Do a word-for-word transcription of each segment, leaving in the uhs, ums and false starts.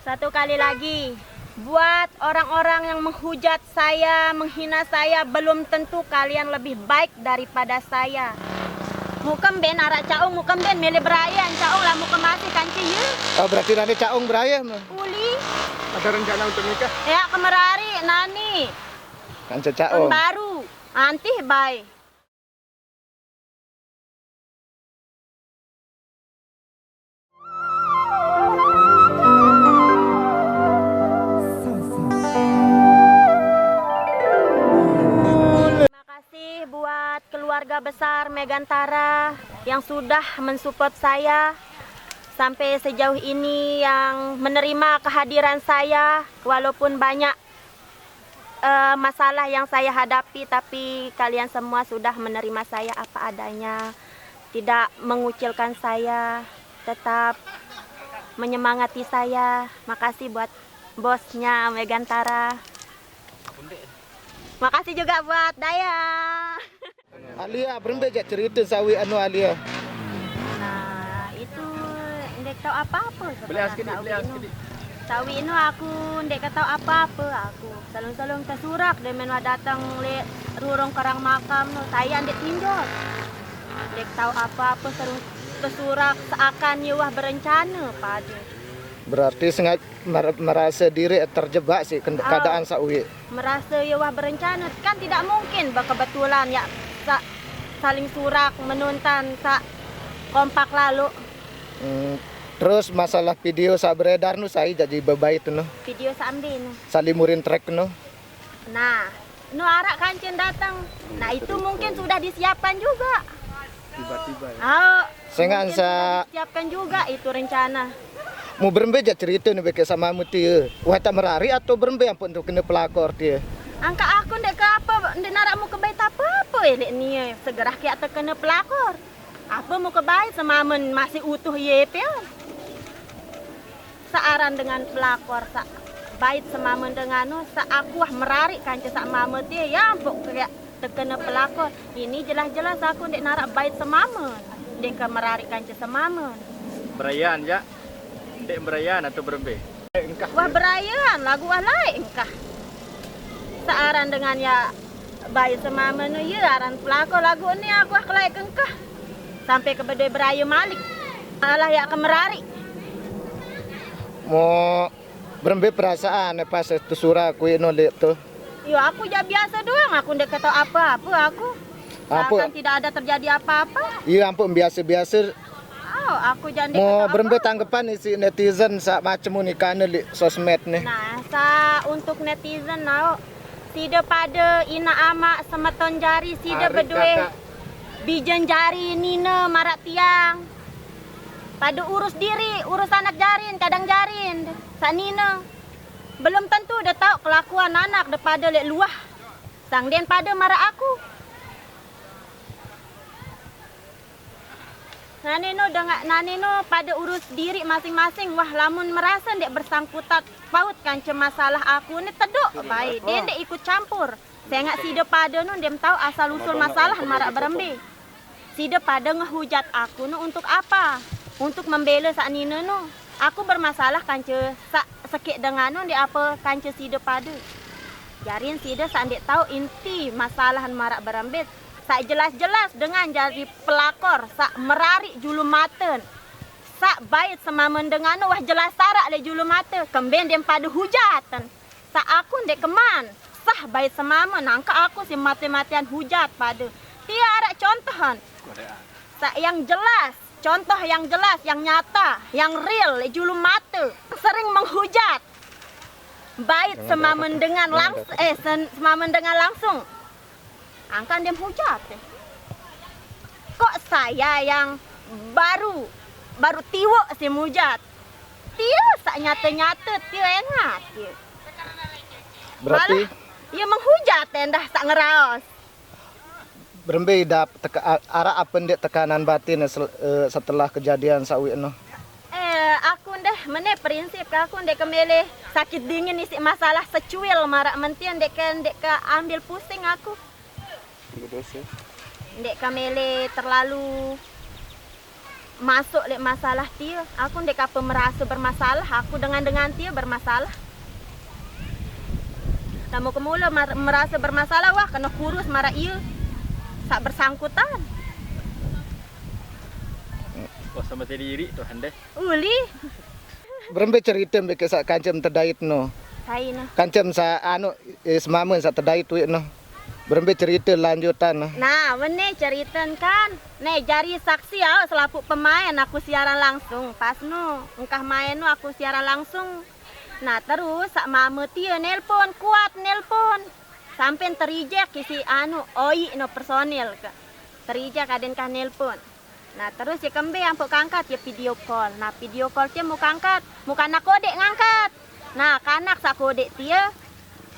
Satu kali lagi, buat orang-orang yang menghujat saya, menghina saya, belum tentu kalian lebih baik daripada saya. Mukem ben arak caung, mukem ben mele berayan caung lah mukem masih kanci ye. Oh, berarti nane caung beraye mah. Uli, Ada rencana untuk nikah? Ya kemerari nani. Kanca Tahun caung. Baru. Antih bai. Terima kasih buat keluarga besar Megantara yang sudah mensupport saya sampai sejauh ini, yang menerima kehadiran saya walaupun banyak eh, masalah yang saya hadapi, tapi kalian semua sudah menerima saya apa adanya, tidak mengucilkan saya, tetap menyemangati saya. Makasih buat bosnya Megantara. Makasih juga buat Daya. Alia, berembe jak cerita sawi anu Alia? Nah, itu ndek tahu apa-apa Beli sebenarnya askidi, sawi beli inu. Askidi. Sawi inu aku ndek tahu apa-apa aku. Salung-salung tersurak dia main datang le rurung kerang makam no. Saya ndek tinjau. Ndek tahu apa-apa salung tersurak seakan ye wah berencana pada. Berarti sengaja mer- merasa diri terjebak sih ke- keadaan sawi. Merasa ye wah berencana kan tidak mungkin berkebetulan ya sa- saling surak menuntan sa kompak lalu. Hmm, terus masalah video sak beredar nu sai jadi bebai tu nu. Video sambil. Salimurin track nu. Nah, nu arak kancen datang. Nah, itu mungkin sudah disiapkan juga. Tiba-tiba ya. Oh, Sengan mungkin sa- sudah disiapkan juga itu rencana. Mu berembe jak cerita ni beke sama mu tia. Wah tak merari atau berembe ampun tu kena pelakor tia. Angka aku ndek ke apa, ndek narak mu kebai tak apa-apa elek ni eh. Segerah kiak terkena pelakor. Apa mu kebai semamen masih utuh ye pia. Searan dengan pelakor sa bait semamen dengan nu sa aku wah merari kanca sa mama tia ya ampuk kiak terkena pelakor. Ini jelas-jelas aku ndek narak bait semamen. Ndek ke merari kanca semamen. Berayan ya. Dek berayan atau berembe? Engkah. Wah berayan lagu wah laik engkah. Searan dengan ya bayi semama nu ya aran pelakor lagu ni aku wah kelai engkah. Sampai ke bedoi beraya malik. Alah ya ke merari. Mau berembe perasaan pas tu surah kui no lek tu. Yo aku ja biasa doang aku ndek ketahu apa-apa aku. Apa? Seakan tidak ada terjadi apa-apa. Iya ampun biasa-biasa. Oh, aku ja ndek Mau ketahu berembe apa-apa. Tanggapan isi netizen sak macam ni kana lek sosmed ni. Nah, sa untuk netizen nau sida pada ina ama semeton jari sida Ari bedue kakak. Bijen jari nina marak tiang. Pada urus diri, urus anak jarin, kadang jarin sak nina. Belum tentu dia tahu kelakuan anak daripada lek luah. Sang den pada marak aku. Nane no dengak nane no pada urus diri masing-masing. Wah lamun merasa ndek bersangkutan paut kanca masalah aku ni teduk bae. Dia ndek ikut campur. Sengak sida pada no ndem tahu asal usul masalah marak berembe. Sida pada ngehujat aku no untuk apa? Untuk membela sak nina no. Aku bermasalah kanca sak sekik dengan no ndek apa kanca sida pada. Jarin sida sak ndek tahu inti masalah marak berembe. Sak jelas-jelas dengan jari pelakor sak merari julu mata. Sak bait semamen dengan wah jelas sarak le julu mata. Kemben dem pada hujatan. Sak aku ndek keman. Sah bait semamen angka aku si mati-matian hujat pada. Tia arak contohan. Sak yang jelas, contoh yang jelas, yang nyata, yang real le julu mata. Sering menghujat. Bait semamen dengan langs eh sen- semamen dengan langsung. Angkan dia hujat. Eh. Kok saya yang baru baru tiwok si mujat. Tia sak nyata-nyata tia engat tia. Berarti Malah ia menghujat endah sak ngeraos. Berembe idap teka, a- arak apa ndek tekanan batin sel- eh, setelah kejadian sawi no. Eh, aku ndeh mene prinsip ke aku ndek ke meleh sakit dingin isi masalah secuil marak mentia ndek ke ndek ke ambil pusing aku. Ndek ke meleh terlalu masuk lek masalah tie. Aku ndek ape merasa bermasalah, aku dengan-dengan tie bermasalah. Lamun kemula mer-, merasa bermasalah, wah, kena kurus maraq ie saq bersangkutan. Wah, sama diri tuh, deh. Uli. Berembe cerite mbe ke saq kancem tedait no? Sai no. Kancem saq anu, eh, semame saq tedait wiq no. Berembe cerite lanjutan no? Nah, wene ceriten kan. Ne jari saksi aoq selapuq pemain aku siaran langsung. Pas no, engkah main no aku siaran langsung. Nah, terus saq mame tie nelpon, kuat nelpon. Sampean terijek isiq anu, oiq no personil ke. Terijek aden kah nelpon. Nah, terus ye kembe ampoq kangkat, ye video call. Nah, video call tie mu kangkat, mu kanak kodeq ngangkat. Nah, kanak saq kodeq tie,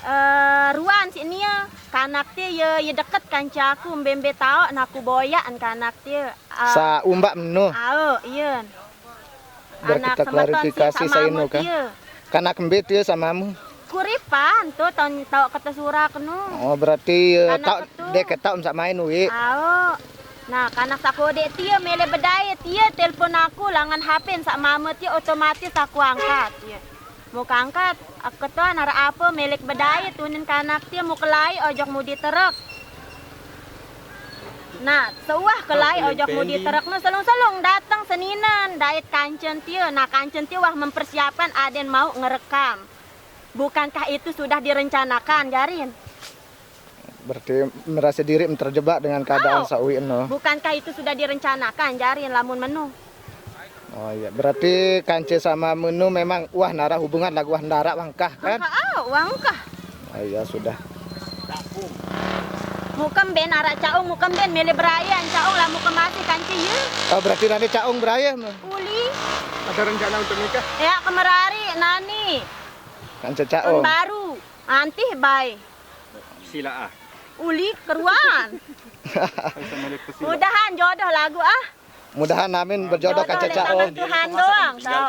eh, ruan siq nie. Kanak tie ye, ye deket kance aku, mbe-mbe taoq naku boyaqn kanak tie. Ah, Saq umbaq meno. Aoq, iye. Biar Anak kita semeton klarifikasi siq saq saino mame kan. tie. Kanak mbe tie saq mame? Kuripan tuh taoq, taoq ketesurak no. Oh, berarti eh, Kanak taoq betul. ndeq ketaoq saq main wiq. Aoq. Nah, kanak saq kodeq tie mele bedait, tie telpon aku langan H P saq mame tie, otomatis aku angkat, ye. Mu kangkat, aku ketoan araq ape, mele bedait, unin kanak tie mu kelai ojok mudi terek. Nah, seuah kelai ojok mudi terek no, selung-selung dateng seninen, dait kancen tie. Nah, kancen tie wah mempersiapkan aden mauq ngerekam. Bukankah itu sudah direncanakan, jarin? Berarti merasa diri terjebak dengan keadaan Aoq. Saq wiq no. Bukankah itu sudah direncanakan, jarin, lamun meno? Oh iya, berarti kance saq mame no memang wah naraq hubungan laguq wah ndaraq wah engkah kan? Aoq, wah engkah. Oh iya, sudah. Mu kemben araq caung, mu kemben mele berayean caung, lamun ke masih kance ye. Oh, berarti nane caung beraye me. Uli, Ada rencana untuk nikah? ya, kemerari nani. Kance Tahun caung. Baru. Antih bae. Sila ah. Uli keruan. Mudahan jodoh laguq ah. Mudahan amin berjodoh kance Jodoh caung. leq tangan Tuhan doang, tau.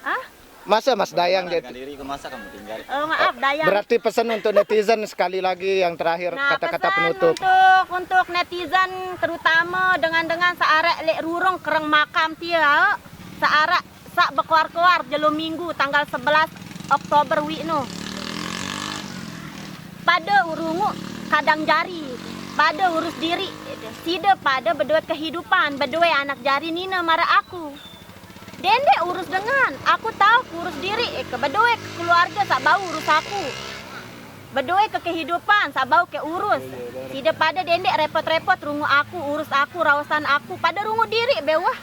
Ah? Masa Mas Dayang gitu. Diriku, masa kamu tinggal? Oh, maaf, Dayang. Berarti pesan untuk netizen sekali lagi yang terakhir, Nah, kata-kata pesan penutup. Untuk, untuk netizen, terutama dengan-dengan saq araq leq rurung kereng makam tie, saq araq, saq bekoar-koar jelo Minggu tanggal sebelas Oktober wiq no. Pade urunguq kadang jari, pade urus diriq. Side pade bedoe kehidupan, bedoe anak jari nine maraq aku. Dendeq urus dengan, aku taoq kurus diriq, eh, ke bedoe keluarge saq bau urus aku. Bedoe ke kehidupan saq bau ke urus. Side pade dendeq repot-repot runguq aku, urus aku, raosan aku, pade runguq diriq be wah.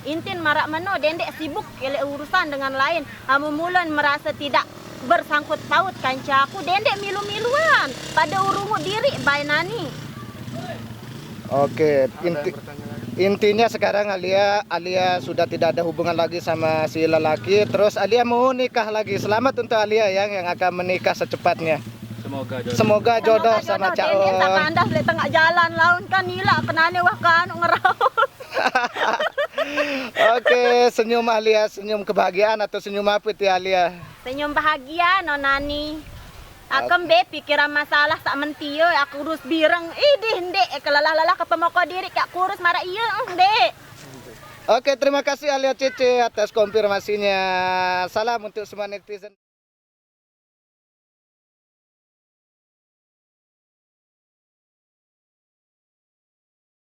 Intin maraq meno, dendeq sibuk ke leq urusan dengan lain. Amun mulen merase tidak bersangkut paut kance aku, dendeq milu-miluan, pade urunguq diriq bae nani. Oke, inti, intinya sekarang Alia, Alia sudah tidak ada hubungan lagi sama si lelaki. Terus Alia mau nikah lagi. Selamat untuk Alia yang yang akan menikah secepatnya. Semoga jodoh. Semoga jodoh sama Jodoh, dendeq tak Caong. kandas leq tengaq jalan laun kan ilaq kenane wah kanu ngeraos. Oke, senyum Alia, senyum kebahagiaan atau senyum apa ti Alia? Senyum bahagia no nani. Aku mbe pikiran masalah saq mentie, aku urus bireng. Idih, ndeq, kelelah-lelah kepemoko diriq kaq kurus maraq ie, eh, ndeq. Oke, terima kasih Alia Cece atas konfirmasinya. Salam untuk semua netizen.